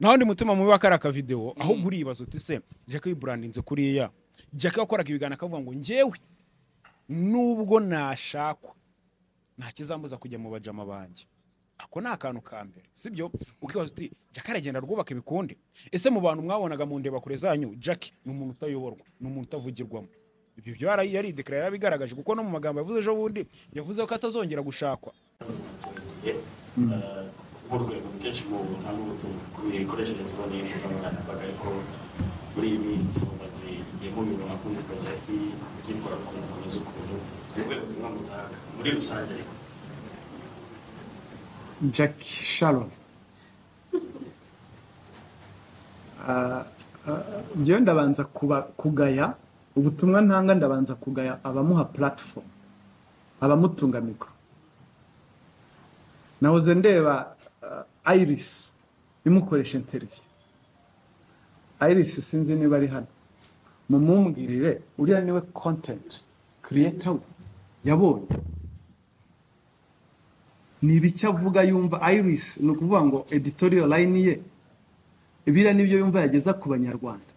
Naho ndi mutima mubi wa kariya kavideo, ahubwo uribaza uti se Jackie wibrandinze kuriya, Jackie wakoraga ibiganiro akavuga ngo njyewe nubwo nashakwa nta kizambuza kujya mu bajama banjye. Ako ni akantu ka mbere, sibyo? Ukibaza uti Jackie aragenda rwubaka ibikunde. Ese mu bantu mwabonaga mu ndebakure zanyu, Jackie ni umuntu utayoborwa, ni umuntu utavugirwamo. Ibyo byo yarideklara, yarabigaragaje, kuko no mu magambo yavuze ejo bundi yavuze ko atazongera gushakwa. Nk'urwego kenshi mu butanga ubutumwa ku mikoreshereze iboneye y'imbuga nkoranyambaga, ariko muri iyi minsi mumaze igihe mubibona ko uwitwa Jackie byitwara ukuntu kumeze ukuntu, ni ubuhe butumwa mutanga muri rusange? Ariko Jackie Sharon, njyewe ndabanza kugaya ubutumwa ntanga, ndabanza kugaya abamuha platform, abamutunga mikoro. Nahoze ndeba Iris imukoresha interview. Iris sinzi niba ari hano, mumumbwirire uriya niwe content creator we yabonye ni ibiki avuga yumva. Iris ni ukuvuga ngo editorial line ye biriya nibyo yumva yageza ku banyarwanda.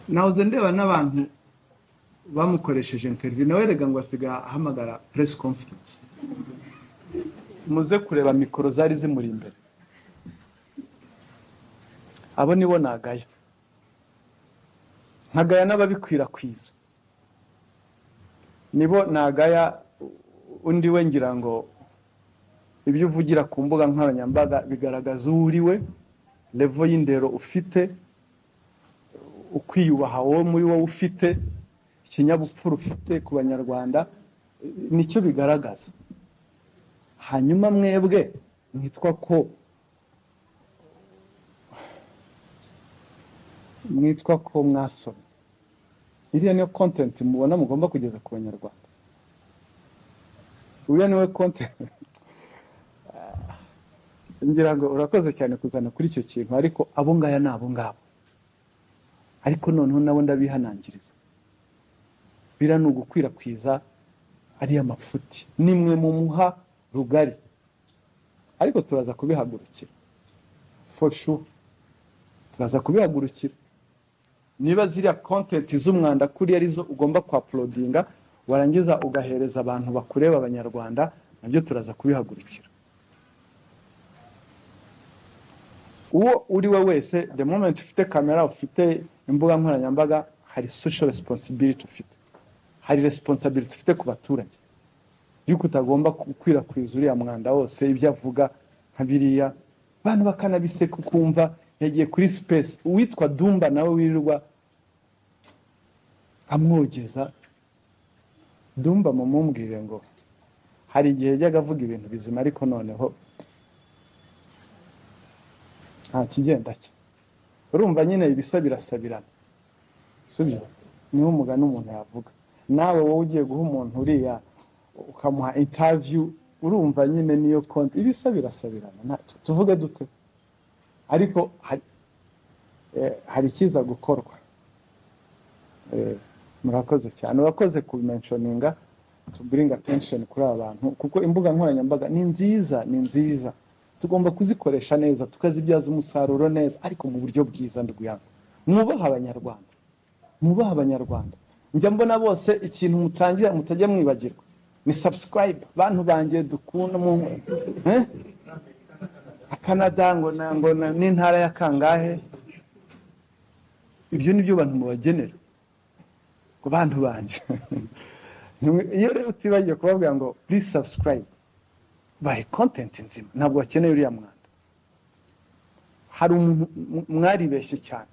Nahoze ndeba n'abantu bamukoresheje interview, nawe erega ngo asiga ahamagara press conference. Muze kureba mikoro zari zimuri imbere, abo nibo nagaya, nkagaya n'ababikwirakwiza, nibo nagaya. Undi we ngira ngo ibyo uvugira ku mbuga nkoranyambaga bigaragaza uwo uri we, level y'indero ufite, ukwiyubaha wowe muri wowe ufite, ikinyabupfura ufite ku banyarwanda, nicyo bigaragaza. Hanyuma mwebwe mwitwa ko mwasomye, iriya niyo content mubona mugomba kugeza ku banyarwanda. Uriya niwe content. Ngira ngo urakoze cyane kuzana kuri icyo kintu, ariko abo ngaya ni abo ngabo. Ariko noneho nabo ndabihanangiriza, biriya ni ugukwirakwiza ariya mafuti, nimwe mumuha rugari, ariko turaza kubihagurukira for sure, turaza kubihagurukira. Niba ziriya content z'umwanda kuri arizo ugomba kuuploadinga, warangiza ugahereza abantu bakureba abanyarwanda, nabyo turaza kubihagurukira. Uwo uri we wese, the moment ufite kamera, ufite imbuga nkoranyambaga, hari social responsibility ufite, hari responsibility ufite ku baturage yuko utagomba gukwirakwiza uriya mwanda wose, ibyo avuga nka biriya abantu bakanabiseka, ukumva yagiye kuri space. Uwitwa Dumba nawe wirirwa amwogeza, Dumba mumumbwire ngo hari igihe yajyaga avuga ibintu bizima, ariko noneho nta kigenda cye. Urumva nyine ibisa birasabirana, sibyo? Niho umugani umuntu yavuga. Nawe wowe ugiye guha umuntu uriya ukamuha interview, urumva nyine niyo konti, ibisa birasabirana, tuvuge dute? Ariko hari ikiza gukorwa. Murakoze cyane, urakoze kubimentioninga, to bring attention kuri aba bantu, kuko imbuga nkoranyambaga ni nziza, ni nziza, tugomba kuzikoresha neza, tukazibyaza umusaruro neza, ariko mu buryo bwiza. Nduguyanga mwubaha abanyarwanda, mwubaha abanyarwanda. Njya mbona bose ikintu mutangira mutajya mwibagirwa ni subscribe. Bantu banjye dukunda mu Canada ngo ngo n'intara ya kangahe, ibyo nibyo bantu mubagenera ngo bantu banjye. Iyo rero utibagiye kubabwira ngo please subscribe, bahe content nzima, ntabwo bakeneye uriya mwanda. Hari umuntu mwaribeshye cyane,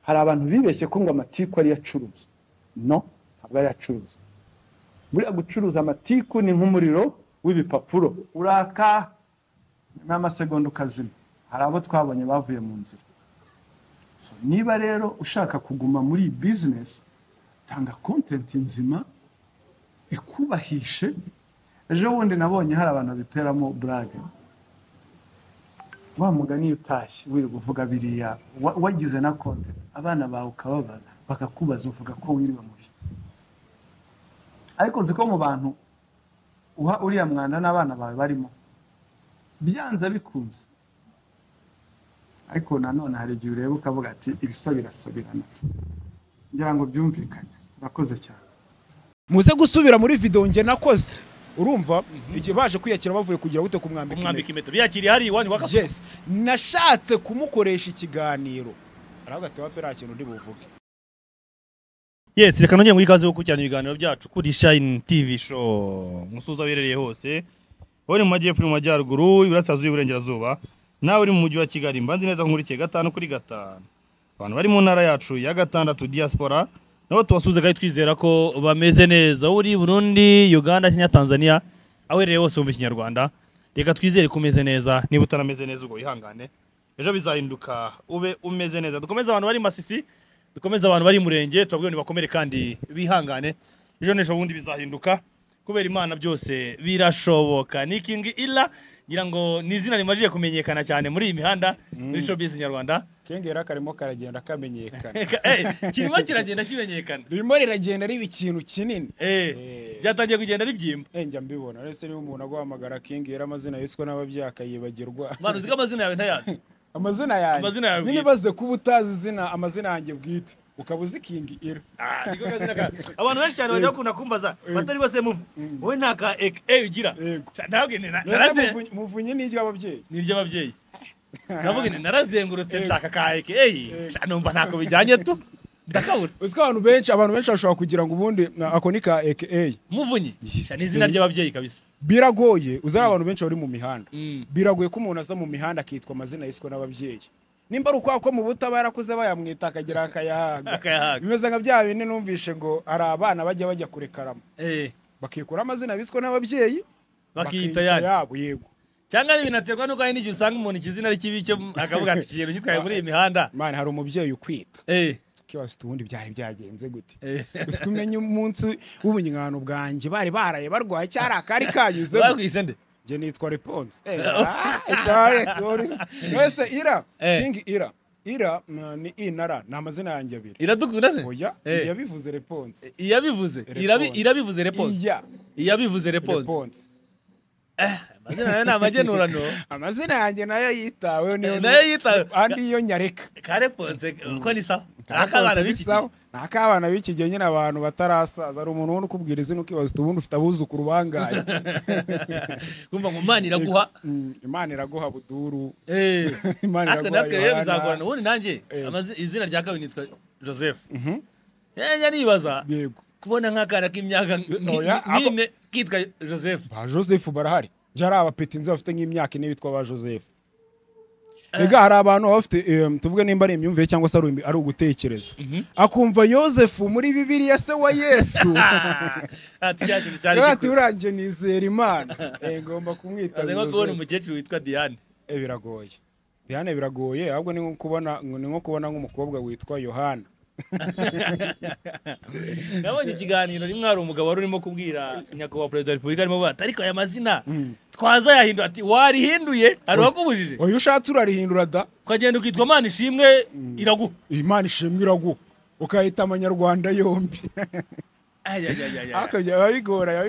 hari abantu bibeshye ko ngo amatiku ari yacuruza. No, ntabwo ari yacuruza. Buriya gucuruza amatiku ni nk'umuriro w'ibipapuro, uraka n'amasegonda ukazima. Hari abo twabonye bavuye mu nzira. So, niba rero ushaka kuguma muri iyi business, tanga content nzima ikubahishe. Ejo bundi nabonye hari abantu biteramo blague, wa mugani iyo utashye wirirwa uvuga biriya, wagize na content, abana bawe ukababaza bakakubaza uvuga ko wiriwe mu biki. Ariko nzi ko mu bantu uha uriya mwanda n'abana bawe barimo. Byanze bikunze. Ariko nanone hari igihe ureba ukavuga ati ibisa birasabirana. Ngira ngo byumvikane. Urakoze cyane. Muze gusubira muri video nge nakoze. Urumva igihe baje kwiyakira bavuye kugira gute kumwambika impeta biyakiriye hari iwanyu waka. Yes, nashatse kumukoresha ikiganiro aravuga ati wape nta kintu ndi buvuge. Yes, reka nongeye ngo ikaze gukurikirana ibiganiro byacu kuri Shine TV Show. Musuza werereye hose, uri mu majyepfo, mu majyaruguru, iburasirazuba, iburengerazuba, nawe uri mu mujyi wa Kigali, mbanze neza nkurikiye 5 kuri 5. Abantu bari mu ntara yacu ya gatandatu diaspora nabo tubasuze kandi twizera ko bameze neza. Uri Burundi, Uganda, Kenya, Tanzania, awereye hose wumva Ikinyarwanda, reka twizere ko umeze neza. Niba utarameze neza ubwo wihangane, ejo bizahinduka ube umeze neza. Dukomeze abantu bari Masisi, dukomeze abantu bari Murenge, tubabwire bakomere kandi bihangane, ejo n'ejo bundi bizahinduka kubera Imana byose birashoboka. Ni King Illa, ngira ngo ni izina rimajije kumenyekana cyane muri iyi mihanda, muri showbiz nyarwanda. King Illa karimo karagenda kamenyekana. Kirimo kiragenda kimenyekana, ririmo riragenda riba ikintu kinini. Byatangiye kugenda ribyimba. Njya mbibona rese niba umuntu aguhamagara King Illa amazina yiswe n'ababyeyi akayibagirwa. Mwana uzi ko amazina yawe ntayazi? Amazina yanjye nyine baze kuba utazi izina, amazina yanjye bwite ukaba uzi King Illa. Abantu benshi cyane bajya bakunda kumbaza batari bose muvu wowe nta ka aka ugira. Muvunyi ni iry'ababyeyi, ni iry'ababyeyi. Ndavuga nti narazengurutse nshaka ka aka, numva ntako bijyanye tu ndakabura. Uzi ko abantu benshi bashobora kugira ngo ubundi ako ni ka aka. Muvunyi ni izina ry'ababyeyi kabisa. Biragoye, uzari abantu benshi bari mu mihanda. Biragoye ko umuntu aza mu mihanda akitwa amazina yiswe n'ababyeyi. Nimba ari uko mu buta barakuze bayamwita akagira akayahaga. Bimeze nka bya bindi numvishe ngo hari abana bajya kurekarama. Bakikura amazina biswe n'ababyeyi bakiyita yabo. Yego. Cyangwa ni binaterwa nuko hari n'igihe usanga umuntu ikizina ari kibi cyo akavuga ati kintu gitwaye muri iyi mihanda. Mwana hari umubyeyi ukwita. Kibazo ubundi byari byagenze gute? Uzi kumenya umunsi w'ubunyingano bwanjye bari baraye barwaye cyari akari kanyuze. Bakwise nde? Je nitwa Response. Wese Ira, King Ira. Ira ni inara, ni amazina yanjye abiri. Iradukunda se? Oya, iyabivuze Response. Iyabivuze. Irabivuze Response. Iyabivuze Response. Amazina yawe ni amagenurano. Amazina yanjye nayo yitaweho, niyo nayo yitawe. Andi yo nyareka. Ka Response ko ni sawa. Akabana b'iki gihe. Nakabana b'iki gihe nyine abantu batarasaza, ari umuntu ubona ukubwira izina ukibaza uti ubundi ufite abuzukuru bangaye. Kumva ngo Imana iraguha. Imana iraguha buduru. Imana iraguha. Natwe rero bizagorana. Ubundi nanjye izina rya kabiri nitwa Joseph. Njya nibaza. Yego. Kubona nk'akana k'imyaka nk'ine kitwa Joseph. Ba Joseph barahari. Jari abapeti nzi bafite nk'imyaka ine bitwa ba Joseph. Ega hari abantu bafite tuvuge nimba ari imyumvire cyangwa se ari ugutekereza. Akumva Joseph muri Bibiliya se wa Yesu. Ati yaje cyari gikuze. Ati uranje nizera Imana. Ngomba kumwita Joseph. Nko kubona umukecuru witwa Diane. Biragoye. Diane biragoye, ahubwo ni nko kubona nk'umukobwa witwa Yohana. Nabonye ikiganiro rimwe hari umugabo wari urimo kubwira nyakubahwa perezida wa repubulika arimo avuga ati ariko aya mazina twaza yahindura, ati warihinduye hari uwakubujije? Oya ushatse urarihindura da, ukagenda ukitwa Imana ishimwe iraguha. Imana ishimwe iraguha ukahita amanyarwanda yombi. Ariko biba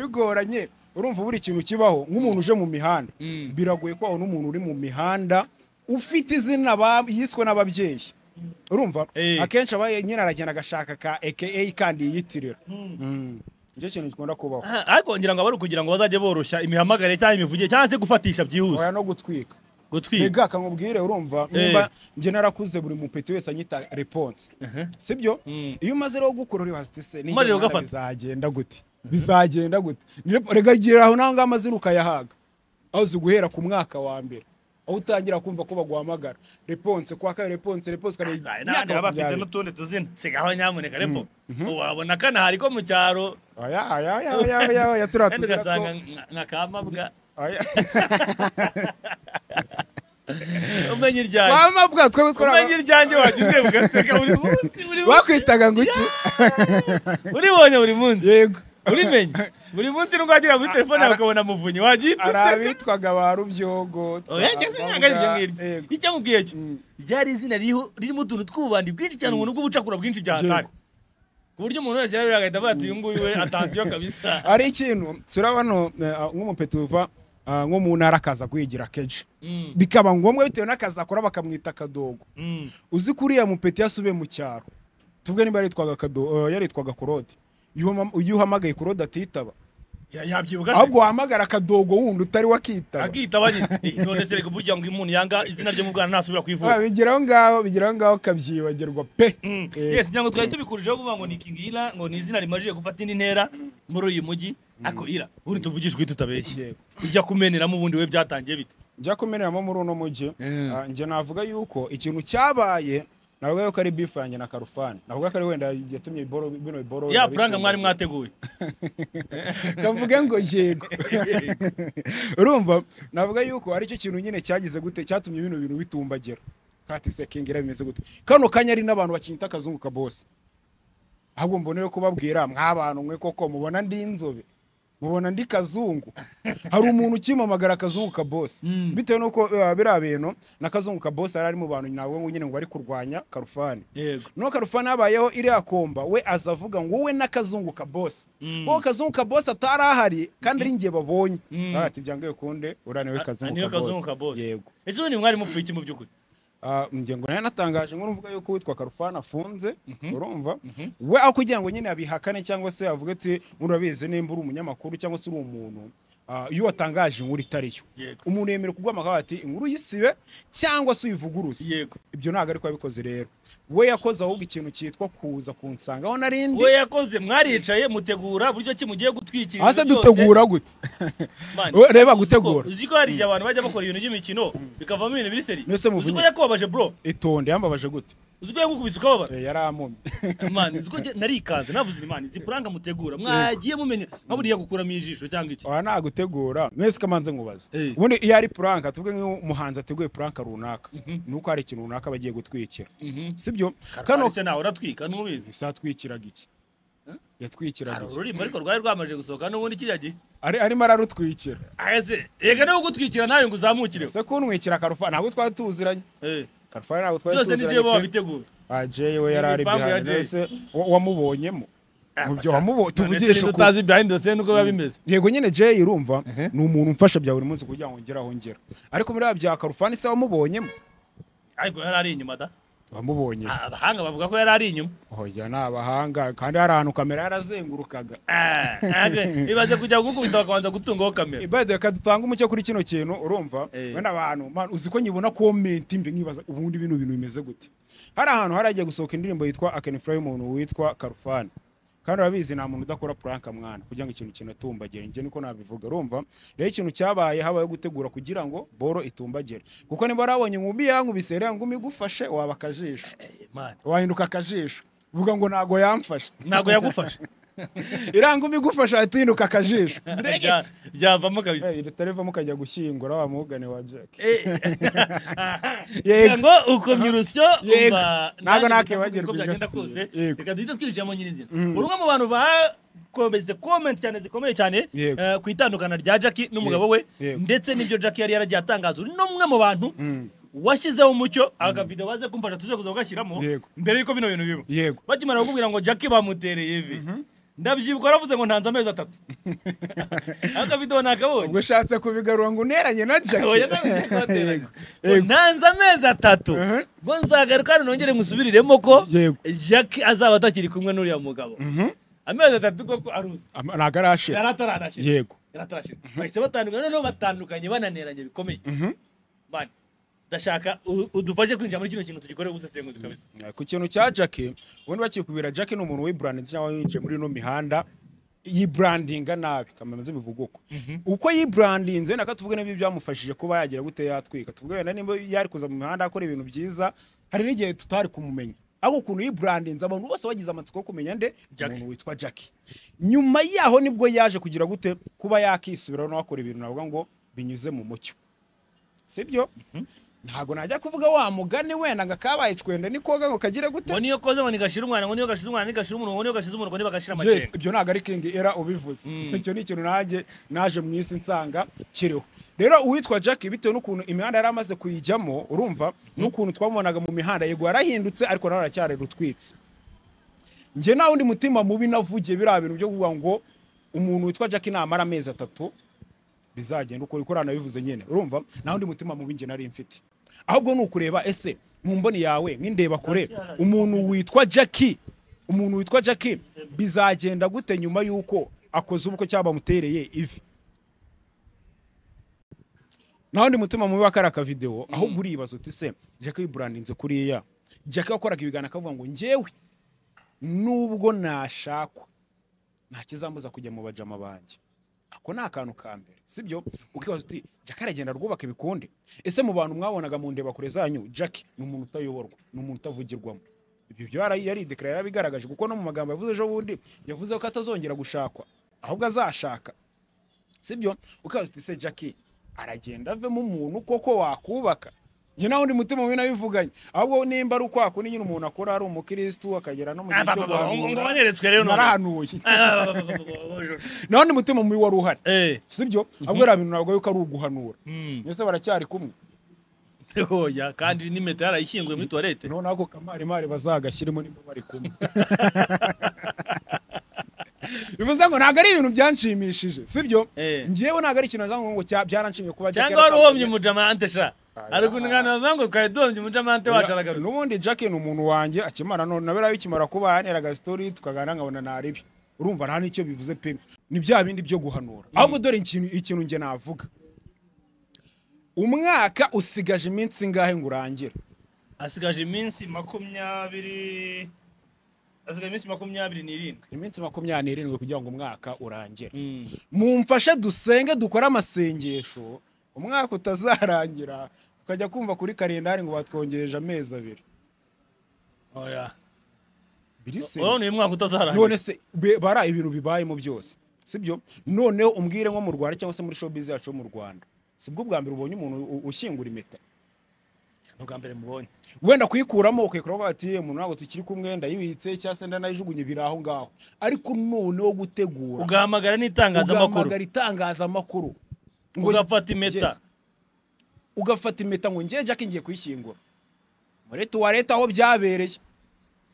bigoranye. Urumva buri kintu kibaho nk'umuntu uje mu mihanda, biragoye ko wabona umuntu uri mu mihanda ufite izina yiswe n'ababyeyi. Urumva akenshi abaye nyine aragenda agashaka ka aka kandi yiyitirira. Nicyo kintu gikunda kubaho. Ariko ngira ngo abari kugira ngo bazajye boroshya imihamagare cyangwa imivugire cyangwa se gufatisha byihuse. Oya no gutwika. Gutwika. Rega kamubwire urumva nimba nge narakuze buri mupeti wese anyita Response. Sibyo? Iyo umaze rero gukora uri wazite se bizagenda gute? Bizagenda gute? Rega gira aho nanga amazina ukayahaga. Aho uzi guhera ku mwaka wa mbere. Aho utangira kumva ko baguhamagara Response kwa kabiri Response kare n'abandi baba bafite n'utundi tuzina sigaho nyamuneka Repo wabona kana hari ko mu cyaro. Oya oya oya oya oya turatuzira ko ugasanga nka kamabwa. Oya umenye iryanjye kamabwa twebwe twara umenye iryanjye wajya ureba ugaseka buri munsi buri munsi. Bakwitaga ngo iki? Uribonye buri munsi. Yego. Urimenye buri munsi nubwo wagira muri telefone yawe ukabona Muvunyi wagiye useka. Hari abitwaga ba Rubyogo. Oya njye sinanga iryo ngiryo. Icyo nkubwiye cyo ryari izina ririmo utuntu tw'ububandi bwinshi cyane, ubuntu bw'ubucakura bwinshi bya hatari, ku buryo umuntu wese yarabira agahita avuga ati uyu nguyu we atansiyo kabisa. Ari ikintu turabano nk'umupeti uva nko mu ntara akaza guhigira kenshi, bikaba ngombwa bitewe n'akazi akora bakamwita Kadogo. Uzi ko uriya mupeti yasubiye mu cyaro, tuvuge niba yaritwaga yaritwaga Korode, iyo uhamagaye Korode atitaba. Yabyibuka se? Ahubwo wahamagara Kadogo wundi utari wakitaba. Akitaba nyine. None se reka, burya ngo iyo umuntu yanga izina ryo mu bwana ntasubira kwivuga. Bigeraho ngaho kabyibagirwa pe. Yes, ngira ngo twari tubikurijeho kuvuga ngo ni King Ira, ngo ni izina rimajije gufata indi ntera muri uyu mujyi. Ako Ira, ubundi tuvugishwe tutabeshye, Yego. ujya kumeneramo ubundi we byatangiye bite? Njya kumeneramo muri uno mujyi, njye navuga yuko ikintu cyabaye, navuga yuko ari beef yanjye na Karufani, navuga ko ari wenda yatumye boro bino boro Ya prank mwari mwateguye? Kavuge ngo yego. Urumva, navuga yuko aricyo kintu nyine cyagize gute, cyatumye bino bintu bitumbagira. Kati se King Ira bimeze gute kano kanya? Ari n'abantu bakinyita Akazungu ka Boss. Ahubwo mboneye kubabwira mw'abantu mwe, koko mubona ndi inzobe, mubona ndi kazungu? Hari umuntu ukimamagara Akazungu ka Boss bitewe nuko biriya bintu na Kazungu ka Boss yari ari mu bantu ntabwo ngo nyine ngo bari kurwanya Karufani. No Karufani habayeho iriya komba, we aza avuga ngo we n'Akazungu ka Boss, wowe Kazungu ka Boss atari ahari kandi ari njye babonye. Ati byangaye kunde uriya niwe Kazungu Niwe ka Kazungu Boss. ka Boss. Yego. Ese ubundi mwari mupfuye iki mu by'ukuri? Njye ngo nayo natangaje ngo nuvuga yuko witwa Karufani afunze. Urumva, we aho kugira ngo nyine abihakane cyangwa se avuge ati urabizi nimba uri umunyamakuru cyangwa se uri umuntu, iyo watangaje inkuru itariyo, umuntu yemerewe kuguhamagara ati inkuru yisibe cyangwa se uyivuguruze. Ibyo ntabwo ariko yabikoze. Rero we yakoze ahubwo ikintu cyitwa kuza kunsanga aho narindi. We yakoze, mwaricaye mutegura buryo ki mugiye gutwikira Hasi ibintu byose. dutegura gute? Man, We, reba uzi ko- gutegura. Uzi ko hari igihe abantu bajya bakora ibintu by'imikino bikavamo ibintu biri seri. Mbese Uzi ko Muvunyi- yakubabaje, bro? Itonde, yambabaje gute? Uzi ko yagukubise ukababara? Yaramumye. Man, uzi ko narikanze, navuze nti man, izi prank mutegura mwagiye mumenya nka buriya gukuramo ijisho cyangwa iki. Oya, nagutegura mwese. Kamanze nkubaze, ubundi iyo ari prank, tuvuge nk'iyo umuhanzi ateguye prank runaka, ni uko hari ikintu runaka bagiye gutwikira, sibyo? Kano se nawe uratwika ntubizi? Ese yatwikiraga iki? Yatwikiraga Hari iki? ururimi ariko rwari rwamaze gusohoka n'ubundi kiriya gihe. Arimo ararutwikira. Ahese reka niba ugutwikira nawe ngo uzamukireho. Ese kuntwikira Karufa, ntabwo twari tuziranye. Karufa ntabwo twari Byose ni tuziranye Jay pe. wabiteguye. Ah, Jay we yari ari Imipango ya behind. Jay. Ese wamubonyemo mu byo wamubonye? None se Tuvugishe niba ukuri. utazi behind the scene uko biba bimeze. Yego nyine, Jay urumva ni umuntu umfasha bya buri munsi kugira ngo ngere aho ngera, ariko muri bya Karufani se wamubonyemo? Ariko yari ari inyuma da. Wamubonye? Abahanga bavuga ko yari ari inyuma. Oya, ni abahanga kandi hari ahantu kamera yarazengurukaga. Ibaze kujya kugukubita bakabanza gutungaho kamera. By the way, kadutanga umucyo kuri kino kintu, urumva? Wenda abantu, man, uzi ko nyibona comment mbi nkibaza ubundi bino bintu bimeze gute? Hari ahantu hari hagiye gusohoka indirimbo yitwa Akenfly y'umuntu witwa Karufani, kandi urabizi nta muntu udakora prank mwana kugira ngo ikintu kinatumbagire. Njye niko nabivuga. Urumva rero, ikintu cyabaye, habayeho gutegura kugira ngo boro itumbagire, kuko niba warabonye inkumi yankubise, rero ngumi igufashe waba akajisho. Man, wahinduka akajisho, vuga ngo ntago yamfashe. Ntabwo yagufashe. Iriya ngumi igufashe ahita uhinduka akajisho. Byavamo kabisa. Ritarivamo ukajya gushyingura wa mugani wa Jack. Kugira ngo ukomye urusyo. Yego. Umva, Ntabwo nanjye nakwibagirwa uko byagenda iryo kose. Yego. Reka duhite twinjiramo nyirizina. Uri umwe mu bantu bakomeze comment cyane zikomeye cyane ku itandukana rya Jackie n'umugabo we, ndetse n'ibyo Jackie yari yaragiye atangaza. Uri n'umwe mu bantu washyizeho umucyo. Akavideo baze kumfasha tuze kuza kugashyiramo mbere y'uko bino bintu biba. Bakimara kukubwira ngo Jackie bamutereye ivi, ndabyibuka waravuze ngo ntanze amezi 3. Akavideo nakabonye. Ubwo ushatse kubigarura ngo unteranye na Jackie? Oya, ntabwo ngiye kubateranya. Ngo ntanze amezi 3, ngo nzagaruka hano nongere ngusubiriremo ko Jackie azaba atakiri kumwe n'uriya mugabo. Amezi 3 koko aruzi? Ntabwo arashira. Yari ataranashira. Yari atarashira, bahise batandukana. Noneho batandukanye bananeranye bikomeye. Man, ndashaka udufashe kwinjira muri kino kintu, tugikore ubusesenguzi kabisa. Ku kintu cya Jackie, ubundi bakikubira Jackie ni umuntu wibrandinze cyangwa winjiye muri ino mihanda yibrandinga nabi, kamamaze bivuga uko uko yibrandinze naka. Tuvuge n'ibyo byamufashije kuba yagira gute, yatwika. Tuvuge wenda nimba yari kuza mu mihanda akora ibintu byiza, hari n'igihe tutari kumumenya, ariko ukuntu yibrandinze abantu bose bagize amatsiko yo kumenya nde? Jackie. Umuntu witwa Jackie. Nyuma yaho nibwo yaje kugira gute, kuba yakisubiraho no akora ibintu navuga ngo binyuze mu mucyo, sibyo? Ntabwo najya kuvuga wa mugani wenda ngo akabaye icwende ni koga ngo kagire gute. Ngo niyo koze ngo nigashira umwana, ngo niyo gashize umwana nigashira umuntu, ngo niyo gashize umuntu ngo nibagashira Yes, amakenga. ibyo ntabwo ari King Era ubivuze. Icyo ni ikintu nanjye naje mu isi nsanga kiriho. Rero uwitwa Jackie, bitewe n'ukuntu imihanda yari amaze kuyijyamo, urumva, n'ukuntu twamubonaga mu mihanda, yego yarahindutse ariko nawe aracyari rutwitse. Njye nta wundi mutima mubi navugiye biriya bintu byo kuvuga ngo umuntu witwa Jackie namara amezi 3 Bizagenda uko uko nabivuze nyine, urumva nta wundi mutima mubi njye nari mfite, ahubwo ni ukureba ese mu mboni yawe nk'indeba kure umuntu witwa Jackie, umuntu witwa Jackie bizagenda gute nyuma yuko akoze ubukwe cyangwa bamutereye ivi? Nta wundi mutima mubi wa kariya kavidewo, ahubwo uribaza uti se Jackie wibrandinze kuriya, Jackie wakoraga ibiganiro akavuga ngo njyewe nubwo nashakwa nta kizambuza kujya mu bajama banjye. Ako ni akantu ka mbere, sibyo? Ukibaza uti Jackie aragenda rwubaka ibikunde. Ese mu bantu mwabonaga mu ndeba kure zanyu, Jackie ni umuntu utayoborwa, ni umuntu utavugirwamo. Ibyo byo yari declare, yarabigaragaje, kuko no mu magambo yavuze ejo bundi yavuze ko atazongera gushakwa, ahubwo azashaka, sibyo? Ukibaza uti se Jackie aragenda avemo umuntu koko wakubaka? Njye nawe undi mutima mubi nabivuganye, ahubwo nimba ari ukwako ni nyine umuntu akora ari umukristu akagera no mu gihe cyo guhanura, ngo baneretswe rero none narahanuye. Nawe undi mutima mubi wari uhari, sibyo? Ahubwo era bintu ntabwo yuko ari uguhanura. Mbese baracyari kumwe. Oya, kandi n'impeta yarayishyinguye muri toilette. None ako kamari mari bazagashyiremo nimba bari kumwe. Bivuze ngo ntabwo ari ibintu byanshimishije, sibyo? Njyewe ntabwo ari ikintu navuga ngo byaranshimye kuba Jackie. Cyangwa wari uhombye umujamante sha. Ariko ngana bavuga ngo twari duhombye umujamante wacu aragarutse. N'ubundi Jackie ni umuntu wanjye akimara none nabera bikimara kuba yaneraga story tukagana nkabona naribi. Urumva nta nicyo bivuze pe. Ni bya bindi byo guhanura. Ahubwo dore ikintu nge navuga. Umwaka usigaje iminsi ingahe ngo urangire? Asigaje iminsi 20, asigaje iminsi 27. Iminsi 27 kugira ngo umwaka urangire. Mumfashe dusenge dukore amasengesho, umwaka utazarangira tukajya kumva kuri kalendari ngo batwongereje amezi 2. Oya. Birise. None uyu mwaka utazarangira. None se bara ibintu bibayemo byose, sibyo? Noneho umbwire nko mu Rwanda cyangwa se muri showbiz yacu mu Rwanda, sibwo bwa mbere ubonye umuntu ushyingura impeta? Ubwa mbere mubonye. Wenda kuyikuramo ukayikuraho ati umuntu ntabwo tukiri kumwe ndayibitse cyangwa se ndanayijugunye biri aho ngaho, ariko noneho gutegura ugahamagara n'itangazamakuru, ugahamagara itangazamakuru, ugafata impeta, ugafata impeta ngo ngiye Jackie ngiye kuyishyingura muri tuwarete aho byabereye,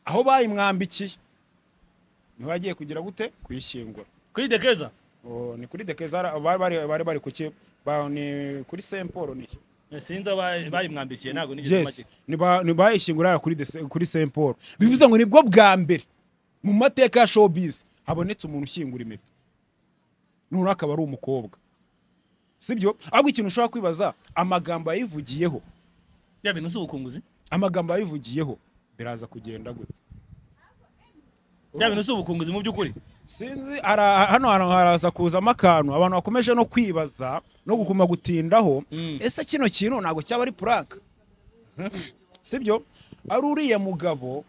aho bayimwambikiye, niho yagiye kugira gute kuyishyingura kuri Dekeza. Ni kuri Dekeza bari kuki ni kuri Saint Paul ni sinzi bayimwambikiye ntago nigeze make. Ni bayishyingura kuri Saint Paul. Bivuze ngo nibwo bwa mbere mu mateka ya showbiz habonetse umuntu ushyingura impeta, none akaba ari umukobwa, sibyo? Ahubwo ikintu ushobora kwibaza, amagambo yayivugiyeho, bya bintu z'ubukunguzi, amagambo yayivugiyeho biraza kugenda gute? Bya bintu z'ubukunguzi mu by'ukuri sinzi. Hano haraza kuzamo akantu abantu bakomeje no kwibaza no gukuma gutindaho. Ese kino kintu ntabwo cyaba ari prank, sibyo? Ari uriya mugabo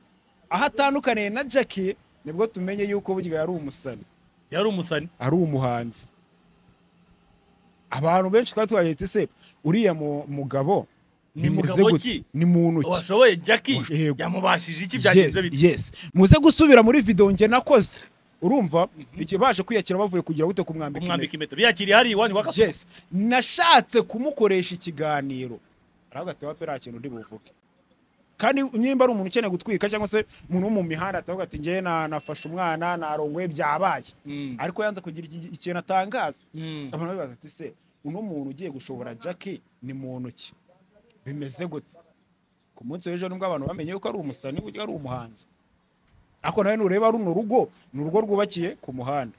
aho atandukaniye na Jackie nibwo tumenye yuko burya yari umusani, yari umusani, ari umuhanzi. Abantu benshi twari twagiye ese uriya mugabo ni mugabo ki, ni muntu ki washoboye Jackie yamubashije iki, byagenze bite? Yes, muze gusubira muri video nge nakoze, urumva ikibaje kwiyakira bavuye kugira gute kumwambika impeta, biyakiriye hari iwanyu wakase. Yes, nashatse kumukoresha ikiganiro aravuga ati wape nta kintu ndi buvuge, kandi nimba ari umuntu ukeneye gutwika cyangwa se umuntu wo mu mihanda atavuga ati ngewe nafashe umwana narongoye byabaye, ariko yanze kugira ikintu atangaza. Abantu bibaza ati se uno muntu ugiye gushobora Jackie ni muntu ki, bimeze gute? Ku munsi w'ejo nibwo abantu bamenye yuko ari umusani, burya ari umuhanzi. Ako nawe nureba runo rugo ni urugo rwubakiye ku muhanda.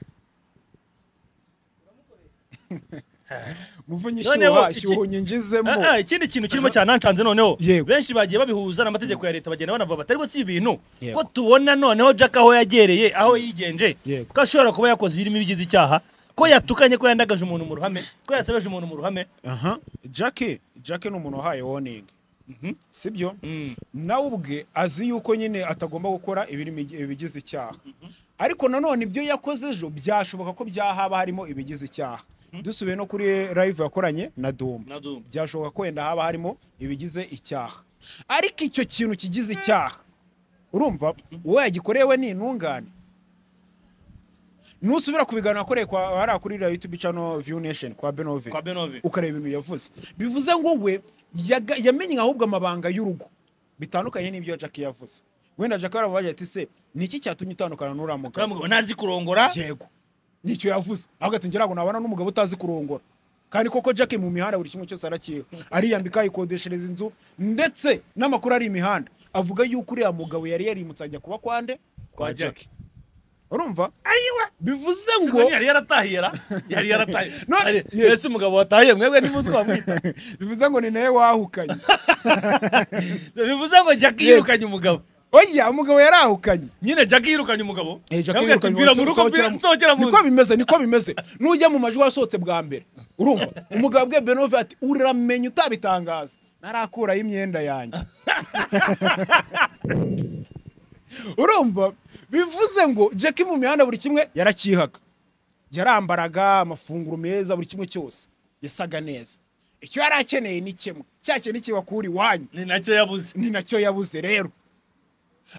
Muvunyi shyuha nyinjizemo. Ikindi kintu kirimo cyanancanze noneho benshi bagiye babihuza n'amategeko ya leta, bagenda banavuga bati ariko si ibintu ko tubona noneho Jack aho yagereye, aho yigenje, ko ashobora kuba yakoze ibirimo ibigize icyaha, ko yatukanye, ko yandagaje umuntu mu ruhame, ko yasebeje umuntu mu ruhame. Jackie ni umuntu wahaye warning, sibyo? Nawe ubwe azi yuko nyine atagomba gukora ibigize icyaha, ariko nanone ibyo yakoze ejo byashoboka ko byahaba harimo ibigize icyaha. Dusubiye no kuri live yakoranye na Dumba, byashoboka ko wenda haba harimo ibigize icyaha, ariko icyo kintu kigize icyaha urumva uwo yagikorewe ni intungane. Nusubira ku biganiro akoreye kwa hari kuri YouTube channel View Nation kwa Benove, ukareba ibintu yavuze, bivuze ngo we yamenye ahubwo amabanga y'urugo bitandukanye n'ibyo Jackie yavuze. Wenda Jackie arababaje ati se niki cyatumye itandukana n'uriya mugabo ntazi kurongora? Yego, nicyo yavuze, ahubwo ati ngira ngo nabana n'umugabo utazi kurongora. Kandi koko Jackie mu mihanda buri kimwe cyose arakiha, ariyambika, ayikodeshereza inzu, ndetse n'amakuru ari imihanda avuga yuko uriya mugabo yari yarimutse ajya kuba kwande Kwa Jackie. Urumva? Ayiwa. Bivuze ngo ngo yari yaratahira, yari yaratahiye. Yego. Ese umugabo watahiye mwebwe nimutwe wamwita. Bivuze ngo ni nawe wahukanye. Bivuze ngo Jackie yirukanye umugabo. Oya, umugabo yarahukanye. Nyine Jackie yirukanye umugabo. Jackie Yamubwiye ati, yirukanye "Mvira mu rugo, nsohokera mvira, nsohokera mu Niko nzu." bimeze, niko bimeze. Nujya mu majwi wasohotse bwa mbere. Urumva? Umugabo bwe Benove ati uramenye utabitangaza. Narakurayo imyenda yanjye. Urumva? Bivuze ngo Jackie mu mihanda buri kimwe yarakihaga. Yarambaraga amafunguro meza buri kimwe cyose. Yasaga neza. Icyo yari akeneye ni kimwe. Cya kintu kibakura iwanyu. Ni nacyo yabuze. Ni nacyo yabuze rero.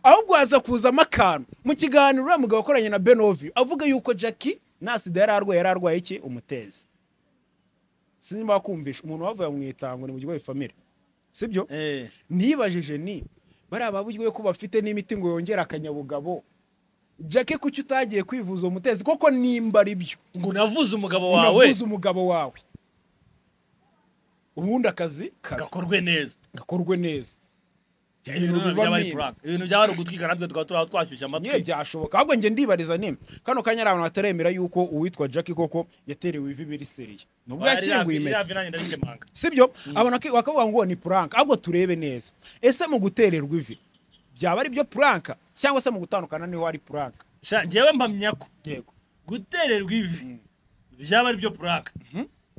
Ahubwo haza kuzamo akantu mu kiganiro uriya mugabo wakoranye na Benovi avuga yuko Jackie nta sida yari arwaye, yari arwaye iki? Umutezi. Sinzi niba wakumvisha umuntu wavuye mu itango ni mu gihe family. Sibyo? Nibajije ni bariya babujwe ko bafite n'imiti ngo yongere akanyabugabo. Jackie kuki utagiye kwivuza uwo mutezi koko nimba ari byo? Ngo navuze umugabo wawe. Unavuze umugabo wawe. Ubundi akazi gakorwe neza. Gakorwe neza. Ibintu byaba ari prank. Ibintu byaba ari ugutwika natwe tukaba turi aho twashyushye amatwi. Nyine byashoboka. Ahubwo njye ndibariza nime. Kano kanya ari abantu bataremera yuko uwitwa Jackie koko yaterewe ivi biri seriye. Nubwo yashyinguye impeta. Sibyo? Abantu bakavuga ngo ni prank. Ahubwo turebe neza. Ese mu gutererwa ivi byaba ari byo prank cyangwa se mu gutandukana niho ari prank? Sha njyewe mpamya ko. Yego. Gutererwa ivi byaba ari byo prank.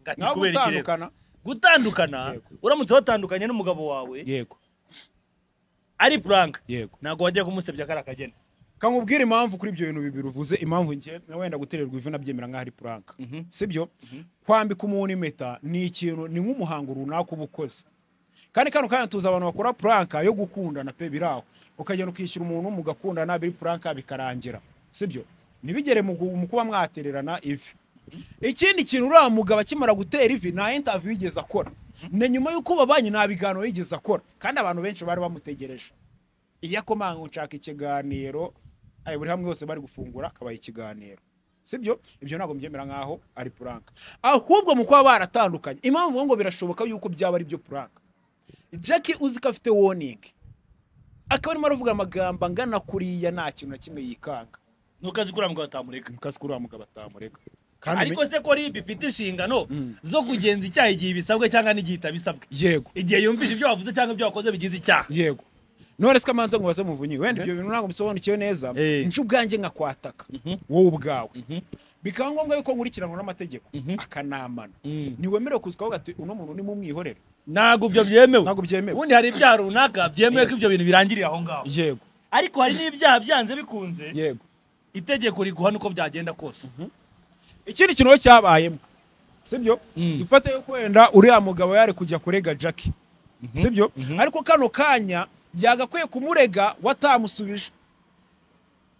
Ngati kubera iki rero? Gutandukana uramutse watandukanye n'umugabo wawe. Yego. Ari prank. Yego. Ntago wagiye kumusebya kara kageni. Kankubwira impamvu kuri ibyo bintu bibiri uvuze, impamvu nje wenda gutererwa ivi nabyemera nkaho ari prank. Sibyo? Kwambika umuntu impeta ni ikintu, ni nk'umuhango runaka uba ukoze. Kandi kano kanya tuza abantu bakora prank yo gukundana pe biraho. Ukagenda ukishyura umuntu mugakundana biri prank bikarangira. Sibyo? Nibigere mu kuba mwatererana ivi. Ikindi kintu uriya mugabo akimara gutera ivi nta interview yigeze akora. Na nyuma yuko babanye nta biganiro yigeze akora. Kandi abantu benshi bari bamutegereje. Iyo akomanga nshaka ikiganiro, ay buri hamwe hose bari gufungura akabaye ikiganiro. Sibyo? Ibyo ntabwo mbyemera nkaho ari prank. Ahubwo mu kuba baratandukanye, impamvu ngo birashoboka yuko byaba ari byo prank. Jackie uzi ko afite warning. Akaba arimo aravuga amagambo angana kuriya nta kintu na kimwe yikanga. Nukazi kuri mugabo atamureka. Nukazi kuri mugabo atamureka. Ariko se ko RIB ifite inshingano zo kugenza icyaha igihe bisabwe cyangwa n'igihe itabisabwe. Yego. Igihe yumvise ibyo wavuze cyangwa ibyo wakoze bigize icyaha. Yego. None se kamanza ngo baze muvunyi wenda ibyo bintu ntabwo bisobanukiwe neza. Nje ubwanjye nkakwataka wowe ubwawe. Bikaba ngombwa yuko nkurikiranwa n'amategeko akanamana. Niwemerewe kuza ukavuga ati uno muntu ni mumwihorere. Ntabwo ibyo byemewe. Ntabwo byemewe. Ubundi hari ibyaha runaka byemewe ko ibyo bintu birangirira aho ngaho. Yego. Ariko hari n'ibyaha byanze bikunze. Yego. Itegeko riguhana uko byagenda kose. Ikindi kintu cyabayemo. Sibyo? Dufate yuko wenda uriya mugabo yari kujya kurega Jackie. Sibyo? Ariko kano kanya yagakwiye kumurega watamusubije.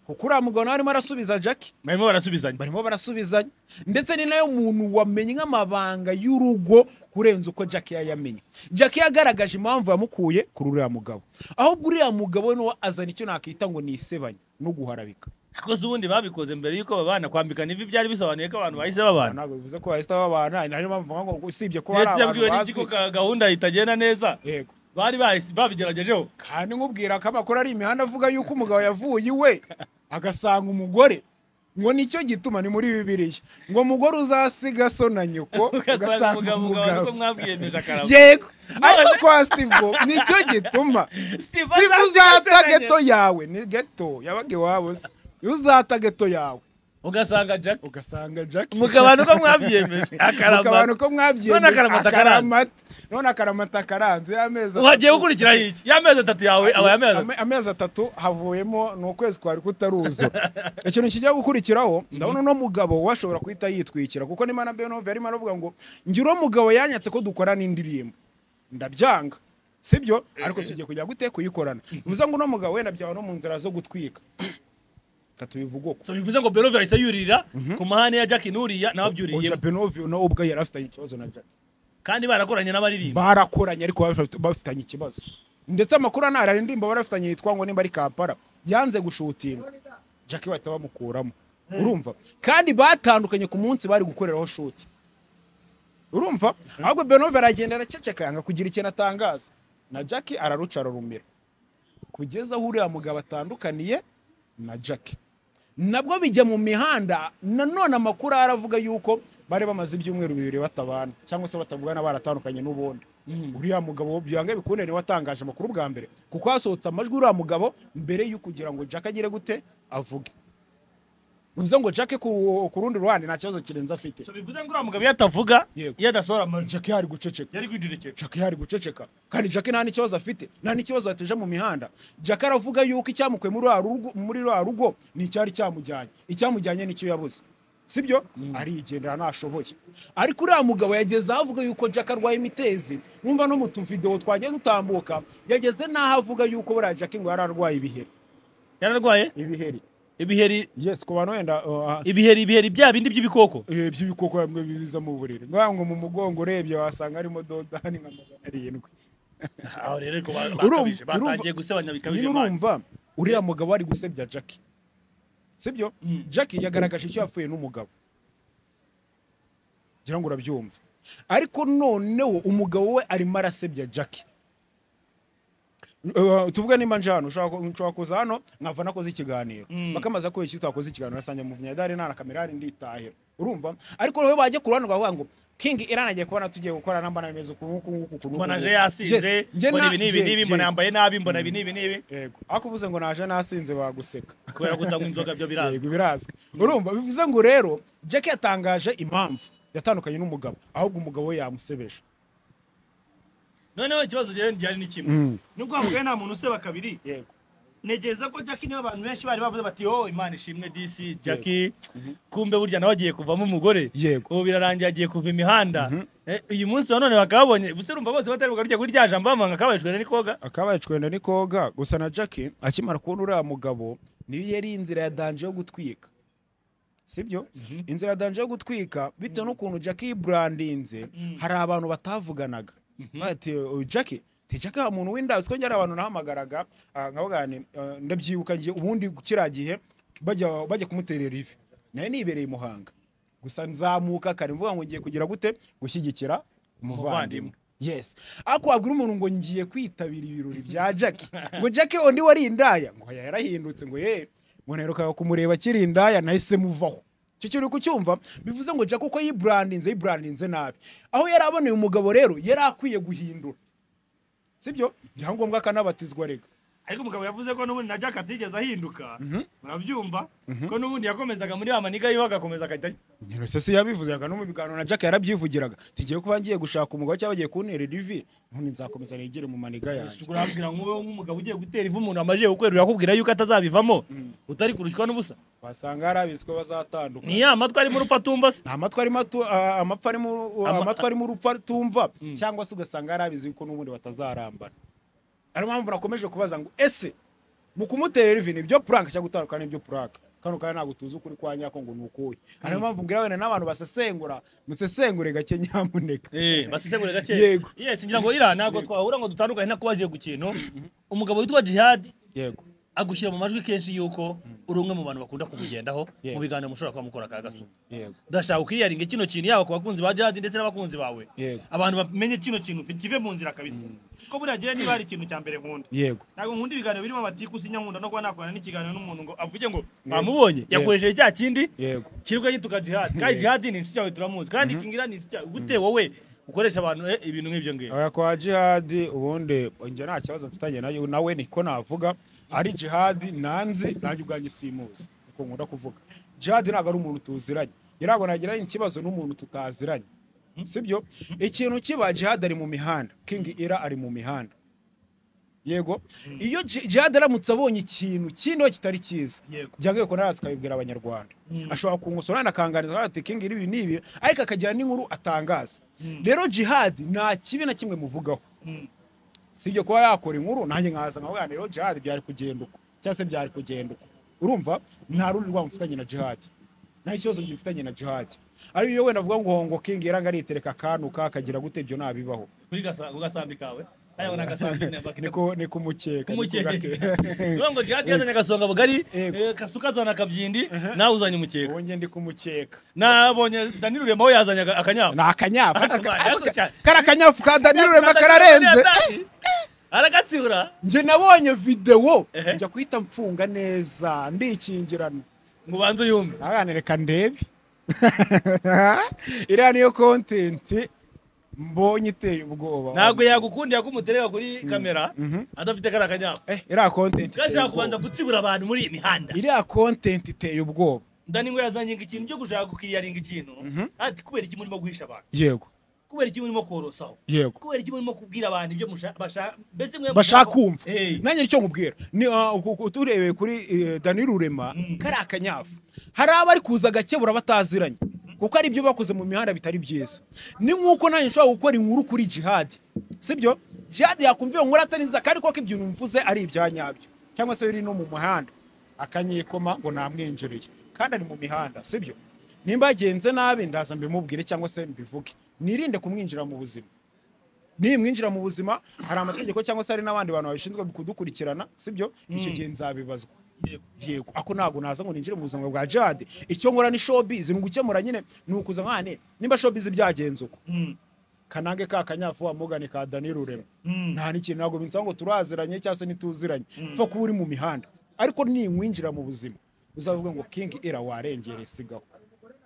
Kuko uriya mugabo nawe arimo arasubiza Jackie. Barimo barasubizanya. Barimo barasubizanya. Ndetse ni nayo muntu wamenye amabanga y'urugo kurenza uko Jackie yayamenye. Jackie yagaragaje impamvu yamukuye kuri uriya mugabo. Ahubwo uriya mugabo we no azana icyo nakita ngo ni isebanya no guharabika. Akoze ubundi babikoze mbere yuko babana kwambikana ivi byari bisobanuye ko abantu bahise babana. Ntabwo bivuze ko bahise babana, nari mpamvu ngo usibye ko ari abantu bazwi. Ndetse ko gahunda itagenda neza. Yego. Bari bahise babigeragejeho. Kandi nkubwira ko amakuru ari imihanda avuga yuko umugabo yavuye iwe agasanga umugore. Ngo nicyo gituma ni muri Bibiliya. Ngo mugore uzasiga so na nyoko ugasanga umugabo. Yego. Ariko kwa Steve nicyo gituma. Steve uzata geto yawe, ni geto yabaga iwabo se. Uzata geto yawe ugasanga Jack, ugasanga Jack mukabana uko mwabyemeje akarama, uko mwabyemeje akaramata, none akaramata karanze y'amezi. Wagiye gukurikira iki y'amezi atatu yawe aba y'amezi amezi atatu havuyemo ni ukwezi kwari kutaruzura. Ikintu kijya gukurikiraho ndabona no mugabo washobora kuhita yitwikira kuko ni mana Benove yarimo aravuga ngo ngira mugabo yanyatse ko dukorana indirimbo ndabyanga. Sibyo? Ariko tugiye kujya gute kuyikorana. Bivuze ngo no mugabo wenda byaba no mu nzira zo gutwika. Tubivuga so bivuze ngo Benove yahise yurira ku mahane ya Jackie Nuriya nawe abyuriye. Oya Benove no ubwo yari afitanye ikibazo na Jackie. Kandi barakoranye n'abaririmba. Barakoranye ariko bafitanye ikibazo. Ndetse amakuru anara indirimbo barafitanye yitwa ngo nimba ari Kampala yanze gushutinga. Jackie bahita bamukuramo. Urumva? Kandi batandukanye ku munsi bari gukoreraho shoot. Urumva ahubwo Benove aragenda araceceka yanga kugira ikintu atangaza, na Jackie araruca ararumira, kugeza aho uriya mugabo atandukaniye na Jackie. Nabwo bijya mu mihanda nanone amakuru aravuga yuko bari bamaze ibyumweru 2 batabana cyangwa se batavugana, baratandukanye n'ubundi. Uriya mugabo byanga bikunde niwe watangaje amakuru bwa mbere, kuko hasohotse amajwi uriya mugabo mbere y'uko kugira ngo Jackie agire gute avuge. Bivuze ngo Jackie ku rundi ruhande nta kibazo kirenze afite. So bivuze ngo uriya mugabo yatavuga, yadasohora amajwi, Jackie yari guceceka, yari kwijirekera. Jackie yari guceceka, kandi Jackie nta n'ikibazo afite, nta n'ikibazo yateje mu mihanda. Jackie aravuga yuko icyamukuye muri rwa rugo ni icyari cyamujyanye, icyamujyanye nicyo yabuze, sibyo? Arigendera ntashoboye. Ariko uriya mugabo yageze aho avuga yuko Jackie arwaye imitezi. Numva no mu tuvideo twagiye dutambuka yageze n'aho avuga yuko buriya Jackie ngo yararwaye ibiheri. Yararwaye ibiheri? Ibiheri. Yes, ku bantu wenda ibiheri bya bindi by'ibikoko. By'ibikoko bamwe bibiza mu buriri. Ngo mu mugongo urebye wasanga harimo dodani nka 700. Aho rero ko bakabije, batangiye gusebanya bikabije. Urumva uriya mugabo ari gusebya Jackie, sibyo? Jackie yagaragaje icyo yapfuye n'umugabo, ngira ngo urabyumva. Ariko noneho umugabo we arimo arasebya Jackie. Tuvuga nimba nje hano ushobora kuza hano nkava nakoze ikiganiro, bakamaza ko iki twakoze ikiganiro nasanga Muvunya dare nta na kamera ari nditahira, urumva? Ariko wowe bajye ku ruhande rwawe ngo King Irana agiye kubona tugiye gukora namba na bimeze uku uku mbona je yasinze, mbona ibi n'ibi n'ibi, mbona yambaye nabi, mbona ibi n'ibi n'ibi. Yego, ariko uvuze ngo naje nasinze baguseka kubera kutanywa inzoga, byo birazwi. Yego birazwi. Urumva bivuze ngo rero Jackie yatangaje impamvu yatandukanye n'umugabo, ahubwo umugabo we yamusebeje. Noneho ikibazo gihari ni kimwe, nubwo havuga nta muntu useba kabiri. Yego, ntekereza ko Jackie niwe abantu benshi bari bavuze bati oh Imana ishimwe DC Jackie, kumbe burya nawe agiye kuvamo umugore. Yego, ubu birarangiye agiye kuva imihanda. Uyu munsi wa none bakabonye buse urumva bose batari bugaruke kuri rya jambo bamanga akabayishwe na nikoga, akabayishwe na nikoga. Gusa na Jackie akimara kubona uriya mugabo niyo yari inzira ya danje yo gutwika, sibyo? Inzira ya danje yo gutwika bitewe n'ukuntu Jackie brandinze, hari abantu batavuganaga. Ati Jackie Jackie umuntu w'indazi ko njyara abantu nahamagaraga nkavuga nti ndabyibuka ngiye ubundi kira gihe bajya kumuterera ivi, naye nibereye Muhanga gusa nzamuka kare mvuga ngo ngiye kugira gute gushyigikira umuvandimwe. Yes, ako wabwira umuntu ngo ngiye kwitabira ibirori bya Jackie, ngo Jackie ondi wari indaya, ngo yarahindutse, ngo ye ngo neruka kumureba kiri indaya nahise muvaho. Icyo kintu kucyumva bivuze ngo Jackie uko yibrandinze nabi, aho yaraboneye umugabo rero yari akwiye guhindura, sibyo? Byangombwa akanabatizwa rega. Ariko umugabo yavuze ko n'ubundi na Jackie atigeze ahinduka, murabyumva ko n'ubundi yakomezaga muri amaniga yiwe agakomeza akajya. Nyine se yabivuzaga no mu biganiro na Jackie yarabyivugiraga, tigiye kuba ngiye gushaka umugabo cyangwa bagiye kuntera ivi, none nzakomeza negere mu maniga yanjye. Urabwira nk'uwo nk'umugabo ugiye gutera ivi umuntu amaje gukwerura yakubwira yuko atazabivamo, utari kurushywa n'ubusa. Wasanga yarabizi ko bazatandukana. Ni ya matwi arimo urupfa tumva se? Nta matwi arimo amatwi arimo urupfa tumva, cyangwa se ugasanga yarabizi yuko n'ubundi batazarambana. Ari mpamvu nakomeje kubaza ngo ese mu kumuterera ivi nibyo prank cyangwa gutandukana nibyo prank? Kano kaya ntabwo tuzi ukuri kwa nyako ngo nukuye. Ari mpamvu mbwira wena n'abantu basesengura, musesengure gake nyamuneka. Basesengure gake. Yego. Yes, ngira ngo ira ntabwo twahura ngo dutandukane nakubaje ku kintu. Umugabo witwa Jihad, yego, agushyira mu majwi kenshi yuko uri umwe mu bantu bakunda kukugendaho mu biganiro mushobora kuba mukora ka gaso. Yego. Ndashaka ukiriyaringa kino kintu yaba ku bakunzi ba Jihad ndetse n'abakunzi bawe. Abantu bamenye kino kintu kive mu nzira kabisa. Ko buriya gihe niba hari ikintu cya mbere nkunda. Yego. Ntabwo nkunda ibiganiro birimo amatiku, sinyankunda no kuba nakorana n'ikiganiro n'umuntu ngo avuge ngo bamubonye yakoresheje cya kindi. Yego. Kiruka gituka Jihad. Kandi Jihad ni inshuti yawe turamuzi. Kandi Kingira ni inshuti yawe. Gute wowe ukoresha abantu ibintu nk'ibyo ngibyo? Oya, kwa Jihad ubundi njye nta kibazo mfitanye nayo, nawe niko navuga. Ari Jihad nanzi nanjye ubwanjye simuzi, niko nkunda kuvuga. Jihad ntabwo ari umuntu tuziranye, ntabwo nagiranye ikibazo n'umuntu tutaziranye, sibyo? Ikintu kiba Jihad ari mu mihanda, King Ira ari mu mihanda. Yego, iyo Jihad aramutse abonye ikintu kindi kitari cyiza, byangoye ko naraza akabibwira abanyarwanda, ashobora kunkosora anakanganiza ati King Ira ibi n'ibi, ariko akagira n'inkuru atangaza. Rero Jihad nta kibi na kimwe muvugaho, sibyo? Kuba yakora inkuru nanjye nkaza nkavuga rero Jihad byari kugenda uko cyangwa se byari kugenda uko. Urumva nta rundi rwango mfitanye na Jihad, nta kibazo mfitanye na Jihad. Ari iyo wenda avuga ngo ngo King yaranga aritereka akantu kakagira gute, ibyo nabibaho kuri gasambi kawe. Ni kumukeka. Ngo Jihad yazanye agasonga bugari, Kasuka azana akabyindi, nawe uzanye umukeka. Wonge ndi kumukeka. Nabonye Daniel Rurema we yazanye akanyafu. Ni akanyafu. Kari akanyafu ka Daniel Rurema kararenze. Aragatsura. Nje nabonye video njya kuhita mfunga neza ndikingirana. Mubanze yumve. Abana reka ndebe. Iriya niyo content mbonye iteye ubwoba. Ntabwo yagukundiye ko umutereka kuri kamera adafite kara kanyafu. Iriya content gashaka kubanza gutsibura abantu muri iyi mihanda. Iriya content iteye ubwoba. Ndani ngo yazanye ikintu cyo gushaka gukiriyaringa ikintu. Ati kubera iki murimo guhisha abantu? Yego. Kubera iki murimo korosaho? Yego. Kubera iki murimo kubwira abantu ibyo bashaka mbese mwe bashaka kumva? Nanjye nicyo nkubwira. Ni turebeye kuri Daniel Rurema kari akanyafu. Hari abari kuza gakebura bataziranye. Kuko ari ibyo bakoze mu mihanda bitari byiza. Ni nkuko nanjye nshobora gukora inkuru kuri Jihad. Sibyo? Jihad yakumva iyo nkuru atari nziza kandi koko ibyo mvuze ari ibya nyabyo. Cyangwa se biri no mu muhanda. Akanyikoma ngo namwinjiriye. Kandi ari mu mihanda, sibyo? Nimba yagenze nabi ndaza mbimubwire cyangwa se mbivuge. Nirinde kumwinjira mu buzima. Nimwinjira mu buzima hari amategeko cyangwa se hari n'abandi bantu babishinzwe kudukurikirana, sibyo? Icyo gihe nzabibazwa. Yego, ako ntago naza ngo ninjire mu buzima bwa Jihad. Icyo nkora ni showbiz, ni gukemura nyine, ni ukuza nkane nimba showbiz byagenze uko. Kanange ka kanyafu wa mugane ka Daniel Rurema. Nta n'ikintu ntago binsaba ngo turaziranye cyangwa se nituziranye. Pfa kuba uri mu mihanda. Ariko ninwinjira mu buzima uzavuga ngo King Era warengere sigaho.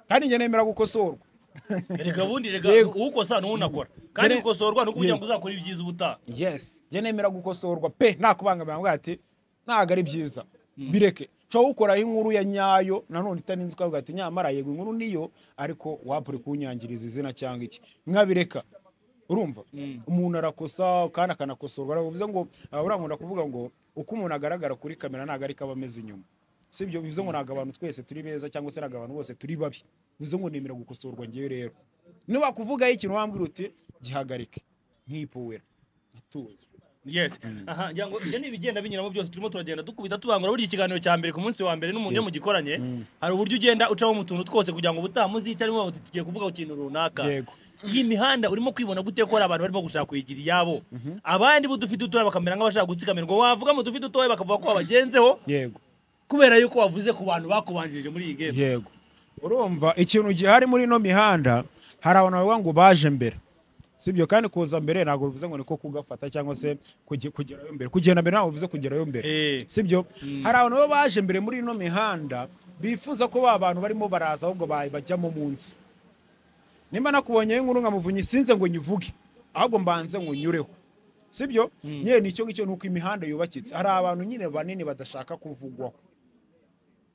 Kandi njye nemera gukosorwa. Rega bundi rega ukosa n'unakora. Kandi gukosorwa no kugira ngo uzakora ibyiza ubutaha. Yes, njye nemera gukosorwa pe nta kubangamira ngo ati ntago ari byiza. Bireke. Cyo ukora inkuru ya nyayo nanone itaninze ukavuga ati nyamara yego inkuru niyo ariko wapuri kunyangiriza izina cyangwa iki. Mwabireka. Urumva? Umuntu arakosa kandi akanakosorwa. Aravuze ngo urankunda kuvuga ngo uko umuntu agaragara kuri kamera ntago ari kaba ameze inyuma. Sibyo bivuze ngo ntago abantu twese turi beza cyangwa se ntago abantu bose turi babi. Bivuze ngo nemera gukosorwa ngiye rero. Niba kuvuga ikintu wambwira uti gihagarike nkipuwera. Atuze. Yes. Aha ngira ngo ibyo ni ibigenda binyuramo byose turimo turagenda dukubita tubangura buri kiganiro cya mbere ku munsi wa mbere n'umuntu yo mugikoranye. Hari uburyo ugenda ucamo mu tuntu twose kugira ngo ubutaha muzicaremo bati tugiye kuvuga ku kintu runaka. Yego. Iyi mihanda urimo kwibona gute ko abantu barimo gushaka kuyigira iyabo. Abandi budufite utoya bakamera nk'abashaka gutsikamirwa. Wavuga mu dufite utoya bakavuga ko babagenzeho. Yego. Kubera yuko wavuze ku bantu bakubanjirije muri iyi game. Yego. Urumva ikintu gihari muri ino mihanda hari abantu bavuga ngo baje mbere. Sibyo kandi kuza mbere ntago bivuze ngo niko kugafata cyangwa se kugerayo mbere. Kugenda mbere ntago bivuze kugerayo mbere. Sibyo? Hari abantu baba baje mbere muri ino mihanda bifuza ko ba bantu barimo baraza ahubwo bajyamo munsi. Nimba nakubonye inkuru nkamuvunyi sinze ngo nyivuge ahubwo mbanze ngo nyureho. Sibyo? Nyene nicyo ngicyo nuko imihanda yubakitse. Hari abantu nyine banini badashaka kuvugwaho.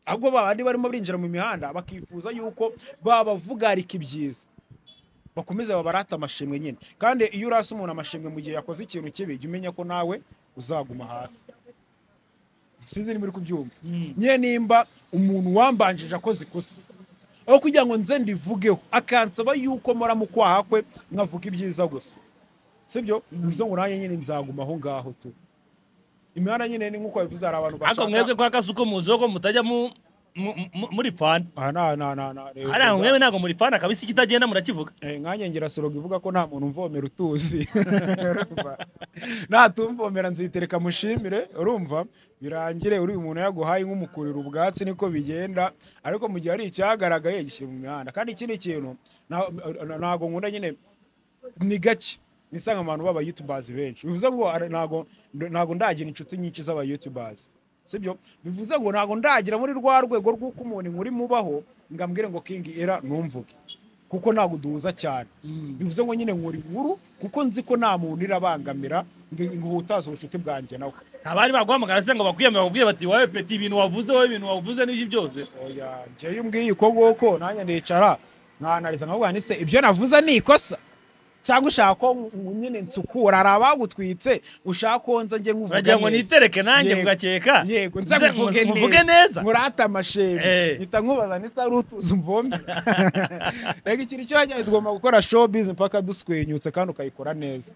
Ahubwo babandi barimo binjira mu mihanda bakifuza yuko babavugarika ibyiza. Bakomeza babarata amashimwe nyine. Kandi iyo urasa umuntu amashimwe mu gihe yakoze ikintu kibi jya umenya ko nawe uzaguma hasi. Sinzi ni muri kubyumva. Nye nimba umuntu wambanjije akoze ikosa aho kugira ngo nze ndivugeho akansaba yuko mora mu kwaha kwe nkavuga ibyiza gusa. Sibyo? Bivuze ngo nanjye nyine nzaguma aho ngaho tu. Imihanda nyine ni nkuko bivuze hari abantu bashaka. Ako mwebwe kwa Kasuko muzi ko mutajya muri fan. Na na na na. Ari mwewe ntago muri fan akabisi kitagenda murakivuga. Nkanye ngira soroga ivuga ko nta muntu mvomera utuzi. Natumvomera nzitereka mushimire urumva birangire uri umuntu yaguhaye nk'umukurira ubwatsi niko bigenda ariko mu gihe ari icyagaragaye gishyira mu mihanda. Kandi ikindi kintu ntago nkunda nyine ni gake nisanga abantu baba YouTubers benshi. Bivuze ngo ntago ndagira inshuti nyinshi z'aba YouTubers. Sibyo? Bivuze ngo ntago ndagira muri rwa rwego rw'uko umuntu muri mubaho ngambwire ngo King Era numvuge. Kuko ntago duhuza cyane. Bivuze ngo nyine nkuri inkuru kuko nzi ko nta muntu irabangamira ngo hutaze ubushuti bwanjye nawe. Abari baguhamagara se ngo bakwiyemera bakubwire bati wowe petit ibintu wavuze wowe ibintu wavuze n'ibyo byose. Oya, njyewe umbwiye uko ngoko nanjye ndicara nkanariza nkavuga nti se ibyo navuze ni ikosa. Cyangwa ushaka ko nyine nsukura hari abagutwitse ushaka ko nza njye nkuvuga neza. Ngo nitereke nanjye mugakeka. Yego nza nkuvuge neza. Murata amashimwe. Mpita nkubaza ni star utuza umvombe. Rega ikintu cyajya tugomba gukora showbiz mpaka duswenyutse kandi ukayikora neza.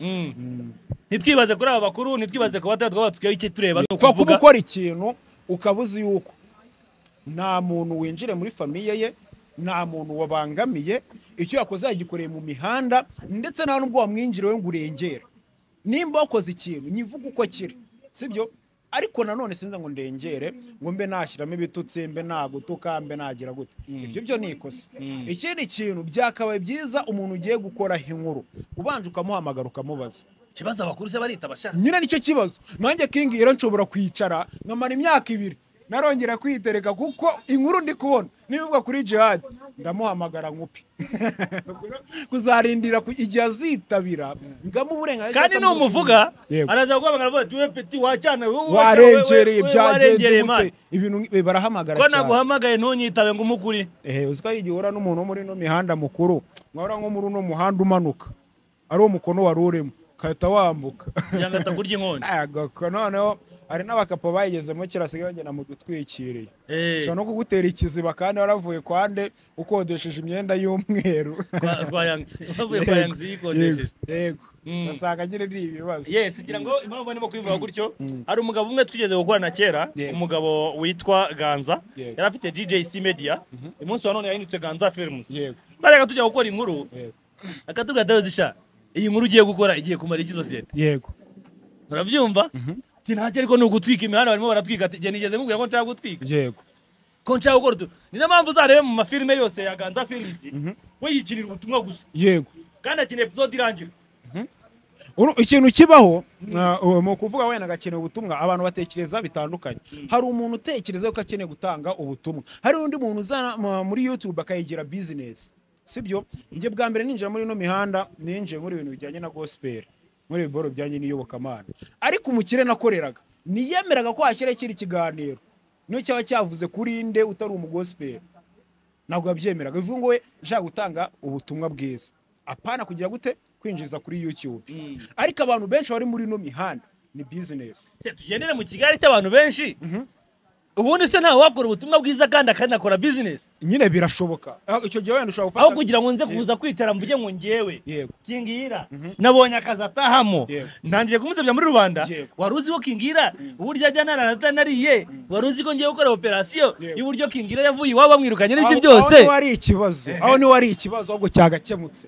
Nitwibaze kuri aba bakuru, nitwibaze ku batatu twabatsukiye iki tureba no kuvuga. Kuba ukora ikintu ukabuza yuko nta muntu winjire muri famiye ye, nta muntu wabangamiye, icyo yakoze yagikoreye mu mihanda ndetse nta nubwo wamwinjiriwe ngo urengera. Nimba wakoze ikintu nyivuga uko kiri, sibyo? Ariko nanone sinza ngo ndengere ngo mbe nashyiramo ibitutsi, mbe nagutuka, mbe nagira gute. Ibyo byo ni ikosa. Ikindi kintu byakabaye byiza umuntu ugiye gukora inkuru ubanje ukamuhamagara ukamubaza. Ikibazo abakuru se barita bashaka. Nyine nicyo kibazo. Nanjye King Ira nshobora kwicara nkamara imyaka 2 narongera kwitereka kuko inkuru ndi kubona nibivuga kuri Jihad ndamuhamagara nkupi. Kuzarindira igihe azitabira ngamu uburenganzira. Kandi numuvuga araza guhamagara avuga ati we petit wacana warengereye byagenze gute, ibintu barahamagara cyane. Ko naguhamagaye ntunyitabe ngo umukuri. Uziko igihe uhura n'umuntu muri no mihanda mukuru, mwahora nko muri no muhanda umanuka ari umukono wari urimo kahita wambuka yanga atakurya inkondi. Agako noneho hari n'abakapo bayigezemo kirasigaye bagenda mu dutwikiriye. Ushobora no kugutera ikiziba kandi waravuye kwande ukodesheje imyenda y'umweru. Kwa Yangsi. Wavuye kwa Yangsi yikodesheje. Yego. Basanga nyine ni ibibazo. Yes, ngira ngo impamvu barimo kubivuga gutyo hari umugabo umwe twigeze gukorana kera, umugabo witwa Ganza, yari afite GJC Media. Umunsi wa none yahindutse Ganza Films. Bareka tujya gukora inkuru. Akatubwira dawizisha iyi nkuru ugiye gukora igiye kumara iki societe. Yego. Urabyumva? Ntacyo ariko nugutwika imihanda barimo baratwika ati nigeze nkubwira ko nshaka gutwika. Yego. Ko nshaka gukora utu. Ni na mpamvu uzarebe mu mafilme yose ya Ganza Films we yikinira ubutumwa gusa. Yego. Kandi akina episode irangira. Ikintu kibaho mu kuvuga wenda gakeneye ubutumwa abantu batekereza bitandukanye. Hari umuntu utekereza ko akeneye gutanga ubutumwa. Hari undi muntu uzana muri YouTube akayigira business. Sibyo? Nge bwa mbere ninjira muri no mihanda ninjiye muri ibintu bijyanye na gospel, muri ibiboro bijyanye n'iyobokamana. Ariko umukire nakoreraga niyemeraga ko hashyira kiri kiganiro niyo cyaba cyavuze kuri inde utari umugospel, ntabwo yabyemeraga. Bivuga ngo we nshaka gutanga ubutumwa bwiza, apana kugira gute kwinjiza kuri YouTube. Ariko abantu benshi bari muri no mihanda ni business. Tugendere mu Kigali cy'abantu benshi. Ubundi se ntawe wakora ubutumwa bwiza kandi akanakora business. Nyine birashoboka. Icyo gihe wenda ushobora gufata aho kugira ngo nze kuza kwitera mvuge ngo ngewe King Ira nabonye akazi atahamo ntangiye kumusebya muri rubanda. Wari uzi ko King Ira uburyo ajya nararata nariye, wari uzi ko ngiye gukora operation y'uburyo King Ira yavuye iwabo bamwirukanye n'ibyo byose. Aho wari ikibazo, aho ni wari ikibazo ahubwo cyagakemutse.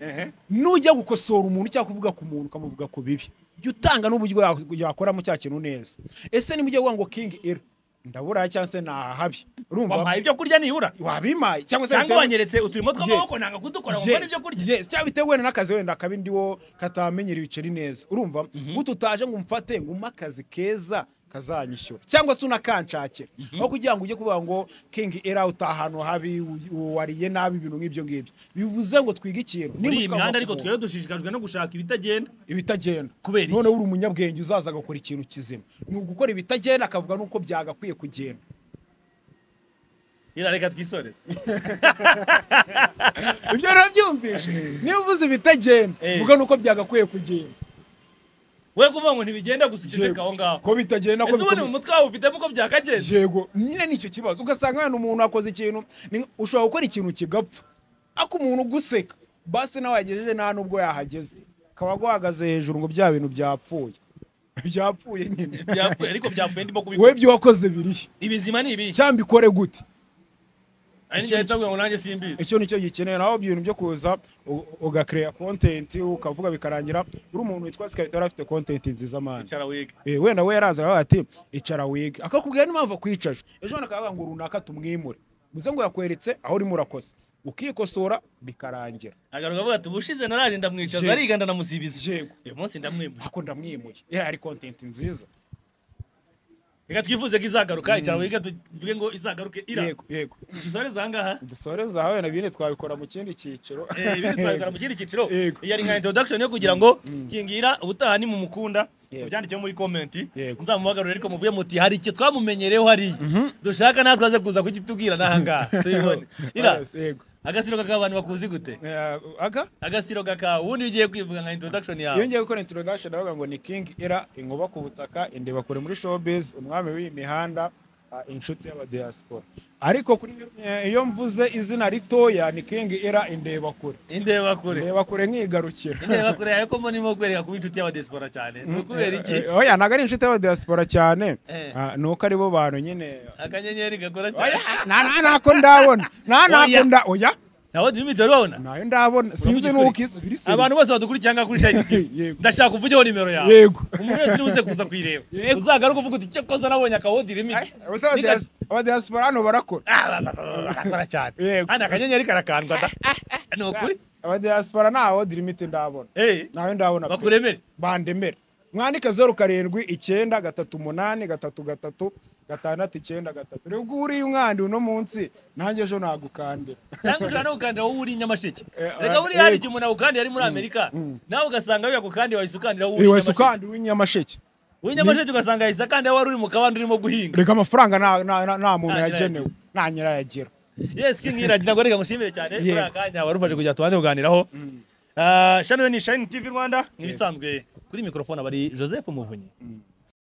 Nujya gukosora umuntu cyangwa kuvuga ku muntu ukamuvuga ku bibi, jya utanga n'uburyo yakoramo cya kintu neza. Ese nimujye kuvuga ngo King Ira ndabura cyangwa se nahabi, urumva wampaye ibyo kurya nibura wabimaye cyangwa se cyangwa wanyeretse uturimo tw'amaboko nanga kudukora ngo mbone ibyo kurya. Yes, cyangwa bitewe wenda n'akazi wenda akabi ndiwo katamenyera ibiceri neza, urumva gutu utaje ngo umfate ngo umpe akazi keza kazanyishyura cyangwa se unakanshakira, aho kugira ngo ujye kuvuga ngo King Era utahano habi wariye nabi ibintu nk'ibyo ngibyo. Bivuze ngo twige ikintu muri iyi mihanda, ariko twere dushishikajwe no gushaka ibitagenda. Ibitagenda kubera iki? None uri umunyabwenge uzaza agakora ikintu kizima, ni ugukora ibitagenda akavuga nuko byagakwiye kugenda. Ira reka twisoreze. Ibyo narabyumvishe. Niba uvuze ibitagenda vuga nuko byagakwiye kugenda. We kuvuga ngo ntibigenda gusa uceceka aho ngaho. Ko bitagenda ko bikomeye. Ese ubundi mu mutwe wawe ufitemo ko byakagenze? Yego, nyine nicyo kibazo. Ugasanga wenda umuntu akoze ikintu, ushobora gukora ikintu kigapfa. Ako umuntu guseka, basi nawe yagejeje nta nubwo yahageze. Akaba guhagaze hejuru ngo bya bintu byapfuye. Byapfuye nyine. Byapfuye ariko byapfuye ndimo kubikora. We byo wakoze birihe? Ibizima ni ibihe? Cyangwa ikore gute? Icyo nicyo gikeneye. Naho ibintu byo kuza ugakreya content ukavuga bikarangira. Uri umuntu witwa Sky yari afite content nziza man. Icara wige. Wenda we yaraza aravuga ati icara wige, akakubwira n'impamvu akwicaje. Ejo nakavuga ngo runaka tumwimure, muze ngo yakweretse aho urimo urakosa, ukikosora bikarangira. Agaruka avuga ati ubushize naraje ndamwicaza ariganda namusibiza. Yego. Uyu munsi ndamwimuye. Ako ndamwimuye. Yari ari content nziza. Reka twifuze ko izagaruka, icara wige tuvuge ngo izagaruke Ira. Yego, yego. Dusoreze aha ngaha. Dusoreze aha wenda ibindi twabikora mu kindi cyiciro. Ibindi twabikora mu kindi cyiciro. Iyi ari nka introduction yo kugira ngo King Ira ubutaha ni mu mukunda, mubyandike muri comment. Nzamubagarure ariko muvuye muti hari icyo twamumenyereyeho hari. Dushaka natwe aze kuza kukitubwira n'aha ngaha. Tubibone. Ira. Yego. Agasiro kaka abantu bakuzi gute? Aga? Agasiro kaka ubundi ugiye kwivuga nka introduction yawe. Iyo ngiye gukora introduction ndavuga ngo ni King Ira inkuba ku butaka, indeba kure muri showbiz, umwami w'iyi mihanda, inshuti y'abadiaspora. Ariko kuri iyo mvuze izina ritoya ni King Ira indeba kure. Indeba kure. Indeba kure nkigarukira. Indeba kure yawe ko mbona kwereka kuba inshuti y'abadiaspora cyane. Ni ukubera iki? Oya ntago ari inshuti y'abadiaspora cyane. Nuko ari bo bantu nyine. Akanyenyeri gakora cyane. Oya nta nako ndabona. Nta nako nda oya. Nta hold limit wari wabona? Nayo ndabona, sinzi nuko isa biri seri. Abantu bose badukurikiye ngaha kuri Shine TV, Yego. ndashaka uvugeho nimero yawe. Yego. Umuntu wese nibuze kuza kuyireba, uzagaruka uvuga uti cyo koza nabonye aka hold limit. Ubuse abadiaspora hano barakora? Ah, barakora cyane. Yego. Hano akanyenyeri karakandwa da, ni ukuri. Abadiaspora nta hold limit ndabona. Nayo ndabona pe. Bakuremere. Bandemere, mwandike 0793833693. Rero ubwo uriya umwandi uno munsi, nanjye ejo nagukandira. Cyangwa ushobora no gukandira wowe uri i Nyamasheke. Reka Reka buriya hari igihe umuntu agukandiye ari muri Amerika, nawe ugasanga we yagukandiye, wahise ukandira wowe uri i Wese Nyamasheke. ukandi w'inyamasheke. Uri i Nyamasheke, ugasanga yahise akandira wari uri mu kabande urimo guhinga. Reka, amafaranga nta muntu Nta yagenewe, nta nyirayagira. Yes, King Iragira ngo reka ngushimire cyane kuri Yego. aka kanya wari ufashe kugira tubane kuganiraho. Ah, channel ni Shine TV Rwanda nk'ibisanzwe, kuri microphone abari Joseph Muvunyi.